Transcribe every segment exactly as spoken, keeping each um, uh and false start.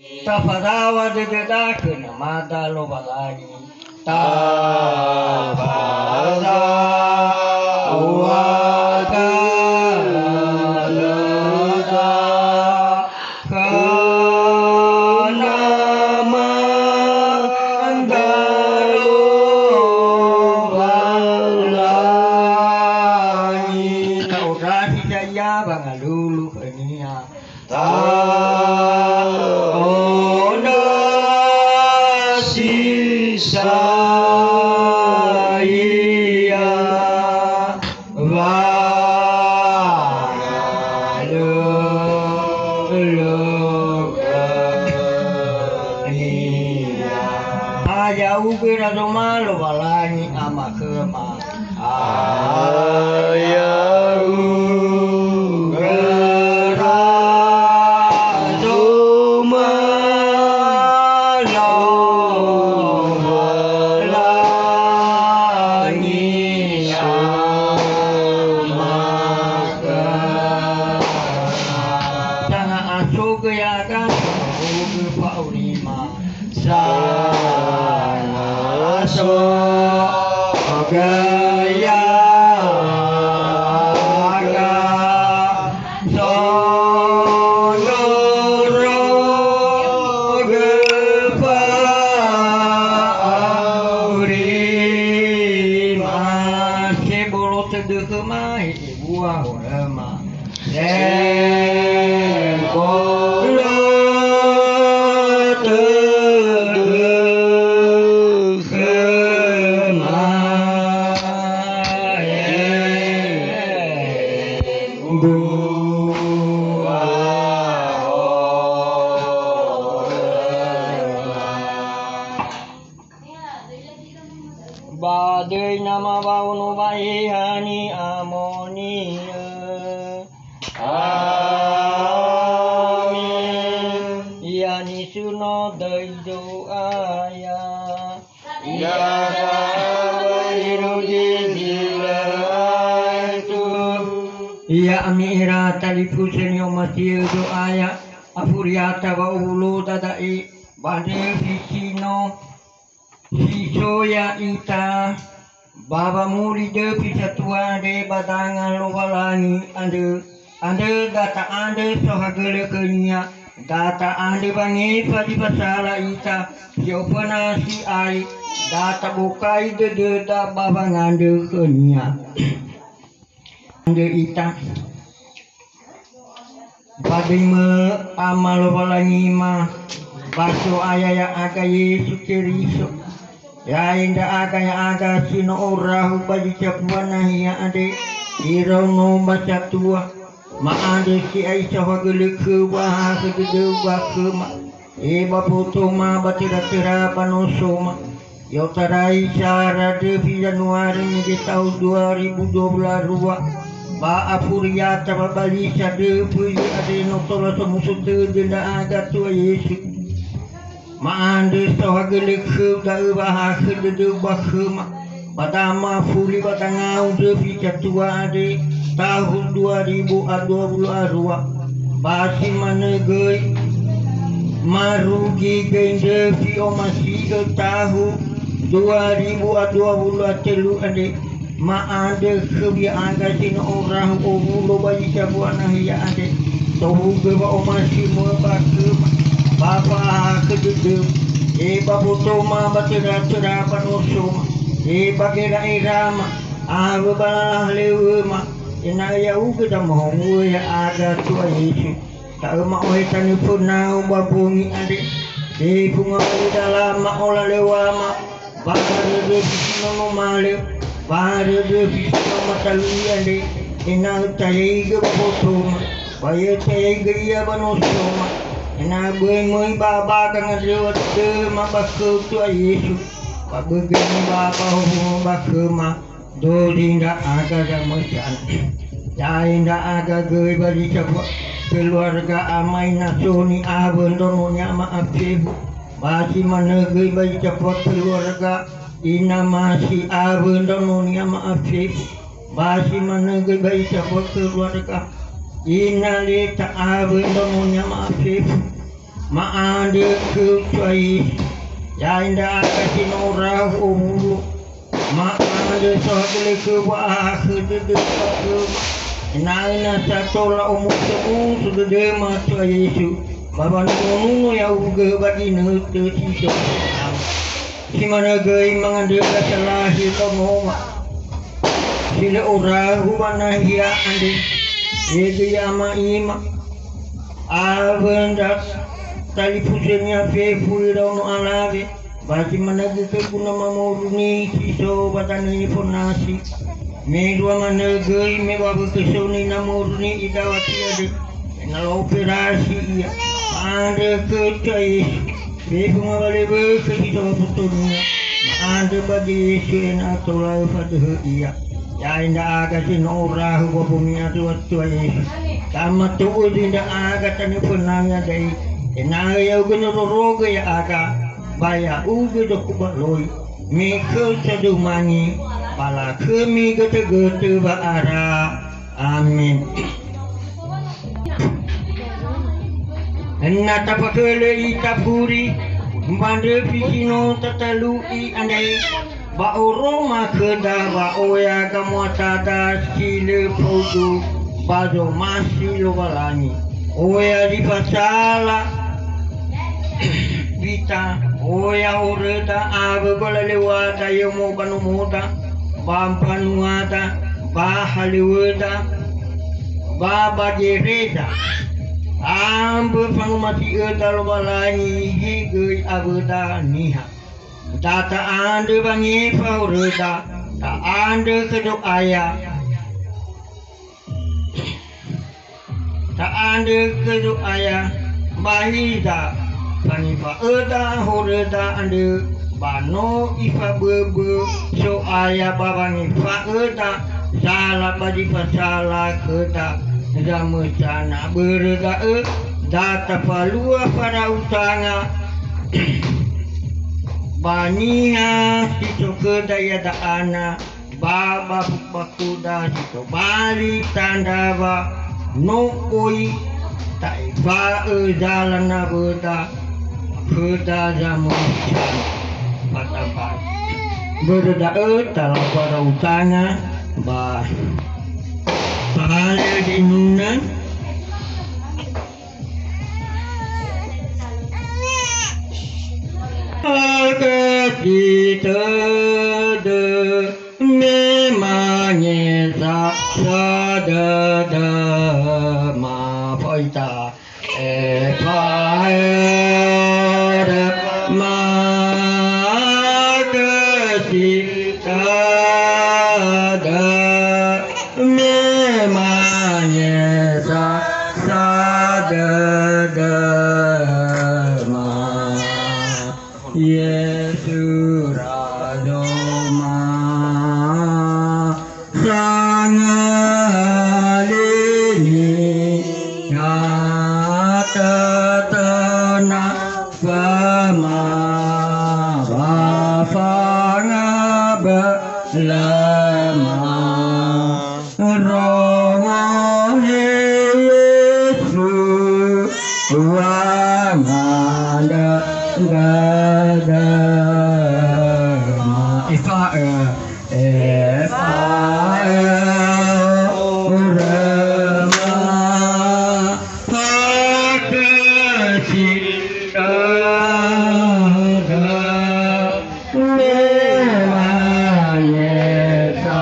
Tafazaŵa dödöda khö Namada Lowalangi. Tafazaŵa dödöda khö Namada Lowalangi. Ta'ondrasi ya'ia wangalulu khönia. Ta'ondrasi sa ia wangalulu khönia. Ba ya'ugö Razo Ma Lowalangi Ama khöma. Aya'u Razo Ma Lowalangi Ama khöma. Sanga'asogö ya'aga, sanga'asogö fa'aurima. Sanga'asogö ya'aga, sondrorogö fa'aurima. Sebolo tödö khöma, he'ebua horöma. Sebolo tödö khöma, he'ebua horöma. Ba döi Nama ba Ono ba Eheha Ni'amoni'ö. Amen. Ya nisuno döi Zo'aya. Ya da'e irugi zi lö aetu. Ya'ami ira talifusö ni'omasi'ö Zo'aya, afuriata wa'owulo dada'i ba döfi si no si so ya'ita, ba wamuli döfi satua andre ba danga Lowalangi andrö, andrö da ta'andrö saohagölö khönia, da ta'andrö wangefa zi fasala ita, si oföna si'ai, da tabokai dödöda ba wangandrö khönia. Andrö ita. Ba döimö Ama Lowalangima, ba So'aya ya'aga Yesu Keriso. Ya'e ndra'aga ya'aga si no orahu ba zi sambua nahia andre, iraono ba satua, ma'andrö si'ai saohagölö khöu ba ha khö dödöu ba khöma. E ba botoma ba töra-töra ba nosoma, i'otarai sara döfi Yanuari mege tahu dua ribu dua puluh dua, ba afuriata ba balisa döfi andre no tola somuso tödö ndra'aga Tua Yesu. Ma'andrö saohagölö khöu da'ö ba ha khö dödöu ba khöma. Ba dama fuli ba dangau döfi satua andre, tahun dua ribu a dua puluh a dua. Ba si manö göi, marugi göi ndröfi omasi'ö tahun dua ribu a dua puluh a tölu andre, ma'andrö khöu ya'aga si no orahu owulo ba zi sambua nahia andre, tohugö wa'omasimö ba khöma, ba fa'ahakhö dödöu, e ba botoma ba töra-töra ba nosoma, e ba gera'erama, awö ba lala halöŵöma, ena'ö ya'ugö zamahowu'ö ya'aga Tua Yesu. Da'ö ma'ohe tanö fönau ba bongi andre, fefu ngawalö dalama olalöŵama, ba barö döfi si no numalö, barö döfi si no matalui andre, ena'ö tayaigö ba botoma, ba ya'ö tayaigö ia ba nosoma, ena'ö böi möi ba bakha ngandröŵa dödöma ba khöu Tua Yesu, ba böi göi möi ba ba howu'ö ba khöma. Dozi ndra'aga zamösana. Ya'e ndra'aga göi ba zi sambua keluarga ama inasoni awö ndraono ni'ama'afefu. Ba si manö göi ba zi sambua keluarga ina Masi awö ndraono ni'ama'afefu. Ba si manö göi ba zi sambua keluarga ina Leta awö ndraono ni'ama'afefu. Ma'andrö khö Tuha Yesu, ya'e ndra'aga si no rahu owulo. Ma'andrö saohagölö khö wa'ahakhö dödöma khöma, ena'ö na sa tola omusomuso dödöma Tuha Yesu, ba wanunonuno ya'ugö ba ginötö si so. Si manö göi mangandrö dasalahi nonoma, si lö orahu ba nahia andre, yögö ya'ama'ima, awö ndra talifusönia fefu iraono alawe, ba si manö göi khögu na mamoruni si so ba danö Yefonasi. Me lua manö göi me ba wökhösoni na moruni idawa tiade. Na la'operasi ia, ma'andrö khö Tuha Yesu, fefu ngawalö wökhö si so fotonia, ma'andrö ba Yesu ena'ö tola öfadöhö ia. Ya'e ndra'aga si no orahu ba mbomi andrö Tuha Yesu. Tamato'ö zi ndra'aga tanö fönami andre, ena'ö ya'ugö no rorogö ya'aga, ba ya'ugö zokubaloi, me khö sadömangi, ba lakhömi götögötö wa'ara. Amen. Na tafakölö ita furi, mba ndröfi si no tatalu'i andre, ba oroma khöda wa oya gamuatada si lö faudu ba zomasi Lowalangi. Oya zi fasala ita, oya horöda awö golalöwada yomo ba nomoda, ba mbanuada, ba halöwöda, ba ba gereza. Ambö fangomasi'öda Lowalangi, he göi awöda niha. Da ta'andrö wangefa horöda, ta'andrö khö Zo'aya. Ta'andrö khö Zo'aya, ba hiza fangefa'öda horöda andrö, ba no ifaböbö So'aya ba wangefa'öda sala ba zi fasala khöda. Zamösana börö da'ö, da tafalua fara'u tanga ba niha si so khöda iada'a na, ba ba fuku bakuda si tobali tandrawa no oi ta'efa'ö zala nawöda khöda zamösa fatambai. Börö da'ö talafara utanga ba pahalö dinunö. Agati tödö me mangesa sadödö ma foita. Efaerö magösi dödö me mangesa sadödöma. Yesu Razo ma. Sangalini ngata tana fama ba fanga belama. Rongo he Yesu, wangandrö dödöma. Efa'ö. Efa'ö, oröma, fakasi dödö, me mangesa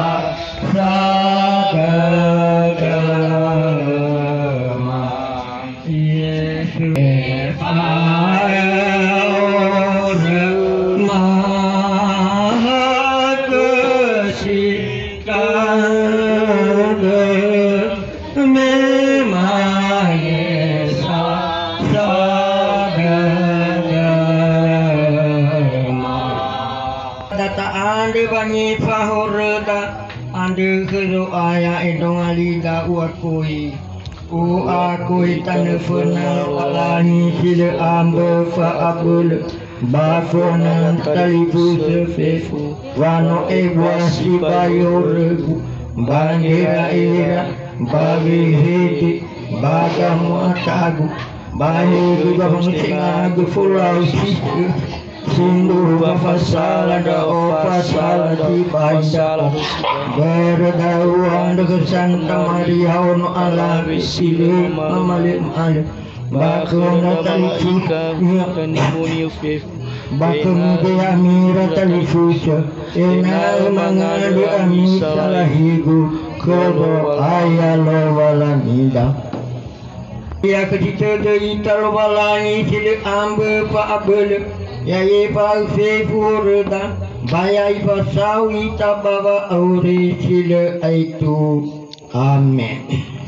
sadödöma. Yesu, efa'ö, oröma, fakasi dödö, me mangesa sadödöma. Da ta'andrö wangefa horöda andrö khö Zo'aya, endronga liga u'akui. U'akui tanö föna Lowalangi si lö ambö fa'abölö, ba föna talifusö fefu, wa no ebua sibai horögu, ba gera'era, ba wehede, ba gamuatagu, Bahegu ba wangutengagö folau si'ö, sindruhu ba fasala ndra'o, fasala sibai ndra'o. Börö da'ö andrö khö Santa Maria ono alawe si lö mama'alö-ma'alö, ba khö ndra talifusö, ba khö nibe'amira talifusö, ena'ö mangandrö ami salahegu khö Zo'aya Lowalangida. Ia khösi tödö ita Lowalangi si lö ambö fa'abölö, ya efa'ö fefu horöda, ba ya ifasao ita ba wa'auri si lö aetu. Amen.